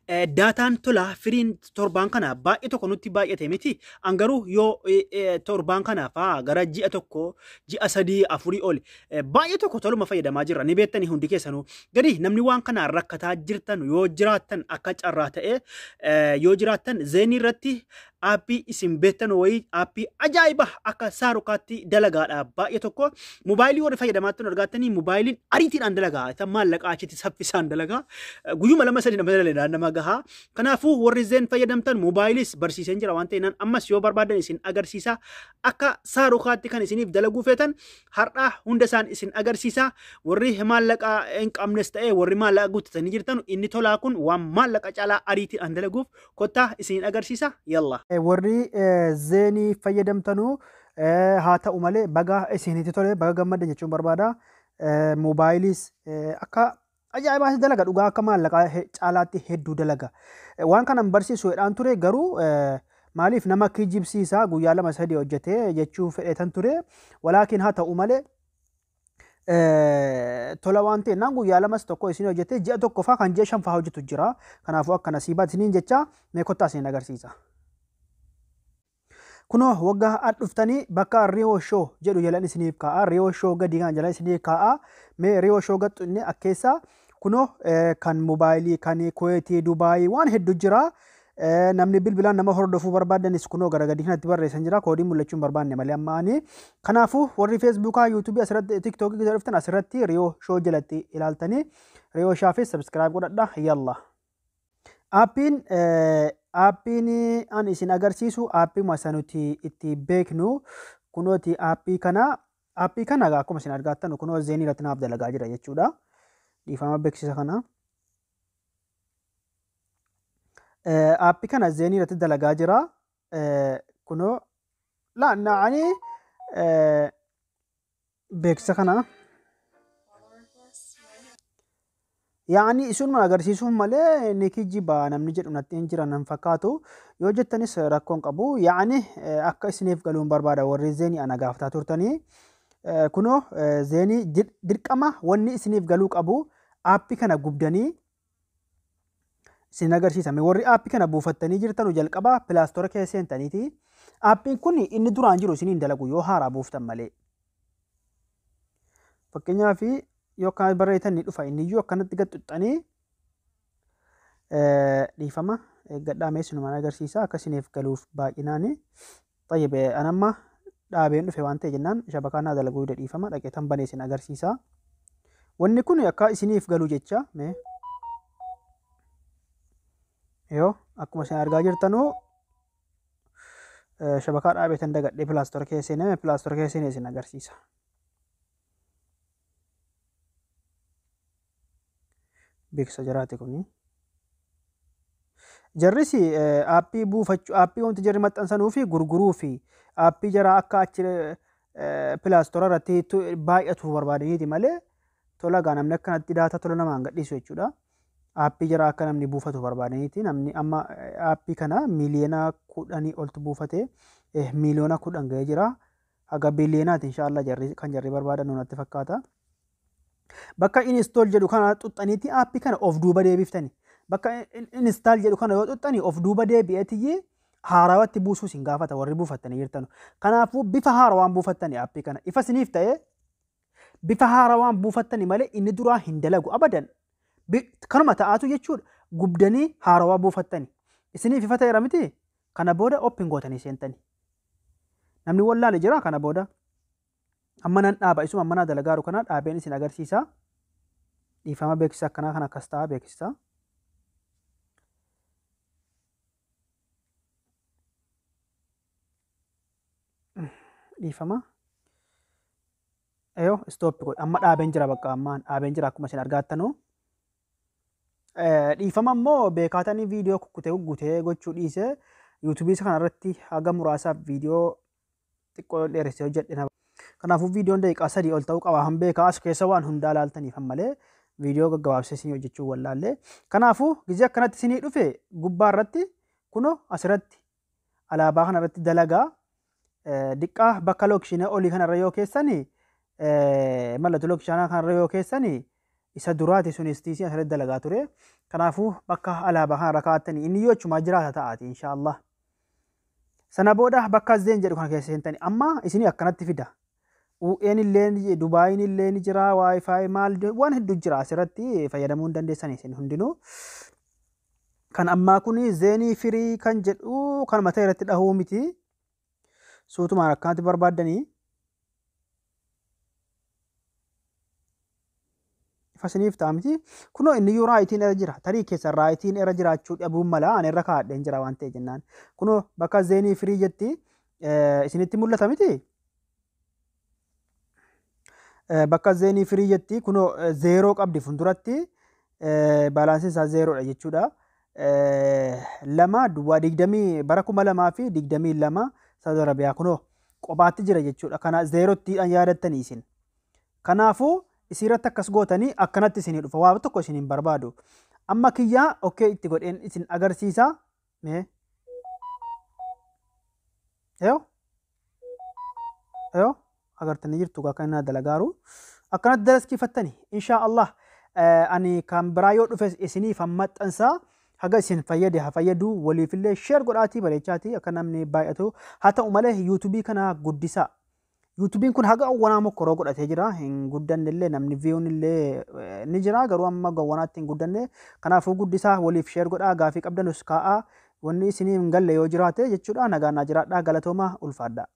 Daataan tolaa firiin torbaan kana baay'ee tokko nutti baay'ate miti. An garuu yoo torbaan kana fa'aa gara ji'a 1, ji'a 3, 4 ol baay'ee tokko toluma fayyadamaa jirra. Ni beektanii hundi keessanuu. Gadi namni waan kanaan rakkataa jirtan yoo jiraattan, akka carraa ta'e yoo jiraattan, Zeenii irratti aappii isin beektan wayii, aappii ajaa'iba akka saarukaatti dalagaadha. Baay'ee tokko mobaayilii warri fayyadamaa turan argattanii, mobaayiliin ariitiidhaan dalagaa, isa maallaqaa achitti saffisaan dalagaa, guyyuma 2 3 nama dalagaa nama gahaa. Kanaafuu warri Zeen fayyadamtan mobaayiliis barsiiseen jira waan ta'eef, ammas yoo barbaadan isin agarsiisa. Akka saarukaatti kan isiniif dalaguu feetan har'a hunda isaan isin agarsiisa. Warri maallaqaa hin qabnes ta'e warri maallaqa guuttatanii jirtan, inni tolaa kun waan maallaqa caalaa ariitiidhaan dalaguuf kottaa isin agarsiisa, yalla. Warri Zeenii fayyadamtanuu, haa ta'u malee baga isinitti tole, baga gammaddan jechuun barbaada. Moobaayiliis akka ajaa'ibaatti dalaga, dhugaa akka maallaqaa caalaatti hedduu dalaga. Waan kanan barsiisu jedhaan ture, garuu maaliif nama kijibsiisaa, guyyaa 2 3 hojjetee jechuu fedhetan ture. Walaakin haa ta'u malee tola waan ta'e naan guyyaa 2s 1 isin hojjetee ji'a 1 faa kan ji'a 5 faa hojjetu jira. Kanaafuu akka nasiibaatti isiniin jecha, mee kottaa isin agarsiisa. Kunoo waggaa ad dhuftanii bakka Riyoo Show jedhu jalan isiniif kaa'a. Riyoo Show gadi kan jalan isiniif kaa'a. Mee Riyoo Show gattu inni akkeessa kunoo kan moobaayilii, kan Kuweetii, Dubaayii waan hedduu jira. Namni bilbilaan nama hordofuu barbaadanis kunoo gara gadii kanatti barreessan jira. Koodiin mul'achuu hin barbaanne malee amma ani. Kanaafuu warri Feesbuukaa, Yuutuubii asirratti, Tiktookii keessa dhuftan asirratti Riyoo Show jalatti ilaaltanii Riyoo Shaafis subscribe godhadha. Yalla. Aappiin ani isin agarsiisu aappii isa nuti itti beeknu kunooti. Aappii kana akkuma isin argattan kunoo Zeenii irratti naaf dalagaa jira jechuudha. Dhiifama beeksisa kana. Aappii kana Zeenii irratti dalagaa jira. Kunoo laanna'anii beeksisa kana. Yaani isunuma agarsiisuuf malee ni kijiba namni jedhu natti hin jiran hin fakkaatu. Yoo jettanis rakkoon qabu. Yaani akka isiniif galuun barbaada, warri Zeenii ana gaafataa turtanii. Kunoo Zeenii dirqama wanni isiniif galuu qabu aappii kana gubdanii isin agarsiisa. Warri aappii kana buufattanii jirtanu jalqaba Play Store keessa seentaniiti. Aappiin kun inni duraan jiru isiniin dalagu yoo haaraa buuftan malee. Fakkeenyaaf yoo akkana barreessan ni dhufa, inni iyyuu akkanatti gad xuxxanii, dhiifama eeggadhaa, mee sinumaan agarsiisa akka isiniif galuuf baay'inaani. Tayyib, anamma dhaabeen dhufe waan ta'e jennaan shabakaa naa dalaguu dide, dhiifama, dhaqee tan banee isin agarsiisa. Wanni kun akka isiniif galu jecha, mee yoo akkuma isin argaa jirtanuu shabakaa dhaabee tan dagadhee Play Store keessa seenee, Play Store keessa seenee isin agarsiisa. Beeksisa jaraati kuni. Jarris aappii buufachuu, aappii wanti jarri maxxansanuu fi gurguruu fi aappii jaraa akka achi Play Store irratti baay'atu barbaadaniiti malee tola gaa namni akkanatti daataa tola namaan gadhiisu jechuudha. Aappii jaraa akka namni buufatu barbaadaniiti. Namni amma aappii kana miiliyoona 10 oltu buufate, miiliyoona 10 ga'ee jira. Haga biiliyoonaati inshaallah jarri kan jarri barbaadan natti fakkaata. Bakka install jedhu kana xuxxaniiti aappii kana of duuba deebiftani. Bakka install jedhu kana yoo xuxxani of duuba deebi'eetiyyi haarawatti buusuu isin gaafata warri buufattanii jirtanu. Kanaafuu bifa haarawaan buufattani aappii kana. Ifa isiniif ta'ee bifa haarawaan buufattani malee inni duraa hin dalagu abadan. Kanuma ta'aatu jechuudha. Gubdanii haarawaa buufattani. Isiniif ifa ta'eera miti? Kana booda open gootanii seentani. Namni wallaale jira kana booda. Amma nan dhaaba, isuma amma naa dalagaaru kana dhaabeen isin agarsiisa. Dhiifama, beeksisa akkanaa kan akkas ta'a beeksisa. Dhiifama. Eyoo, stop godhe. Amma dhaabeen jira, bakka ammaan dhaabeen jira akkuma isin argaattanu. Dhiifama immoo beekaatanii viidiyoo kukkutee guggutee gochuu dhiisee yuutuubii kana irratti haga muraasaaf viidiyoo xiqqoo dheeressee hojjedhe. Kanaafuu viidiyoon daqiiqaa 3 ol ta'uu qaba. Han beekaa as keessa waan hundaa laaltaniif malee viidiyoo gaggabaabsee isinii hojjechuu wallaallee. Kanaafuu gizee akkanatti isinii dhufe gubbaa irratti kunoo asirratti alaabaa kana irratti dalagaa, diqqaa bakka location olii kanarra yoo keessani, mallattoo location kanarra yoo keessani Isa duraati sun STC asirratti dalagaa ture. Kanaafuu bakka alaabaa kanarra kaa'attanii inni yoo achumaa jiraata ta'aati inshaallah. Sana booda bakka Zain jedhu kana keessa seentanii amma isinii akkanatti fida. UN illee, Dubaayin illee ni jira, WiFi maal waan hedduu jira, asirratti fayyadamuu hin dandeessan isin hundinuu. Kan ammaa kun Zain Free kan jedhu kan mataa irratti dhahuu miti. Suutumaan akkanatti barbaaddanii. Ifa isiniif ta'a miti. Kunoo inni iyyuu rightiin irra jira. Tarii keessa rightiin irra jiraachuu dhabuun mala, ani irra kaa'adheen jira waan ta'e jennaan. Kunoo bakka Zain Free jetti isinitti mul'ata miti. Bakka Zain Free jetti kunoo zeeroo qabdi fuulduratti, balanceiin isaa zeeroodha jechuudha. 2 duwwaa 20 bara 2022 Saudi Arabiyaa kunoo kophaatti jira jechuudha. Kana zeerottiidhaan yaadattanii isin. Kanaafuu isiirratti akkas gootanii akkanatti isinii dhufa. Waa tokko isin hin barbaadu. Amma kiyyaa okay itti godheen isin agarsiisa. Mee. Yoo. Yoo. Agartanii jirtu akka inni dalagaaru. Akkanatti dalaskiifattanii inshaa Allah ani kan biraa yoo dhufe isiniif maxxansaa. Haga isin fayyade haa fayyadu, waliifillee share godhaatii bareechaatii akka namni baay'atu haa ta'u malee YouTubeii kana guddisaa. YouTubeiin kun haga awwanaa mokkoroo godhatee jira. Hin guddanne illee, namni viewun illee ni jira, garuu amma gawwanaatti hin guddanne. Kanaafuu guddisaa, waliif share godhaa, gaafii qabdanus kaa'aa, wanni isinii hin galle yoo jiraate jechuudha. Nagaan naa jiraadhaa, galatooma, ulfaadhaa.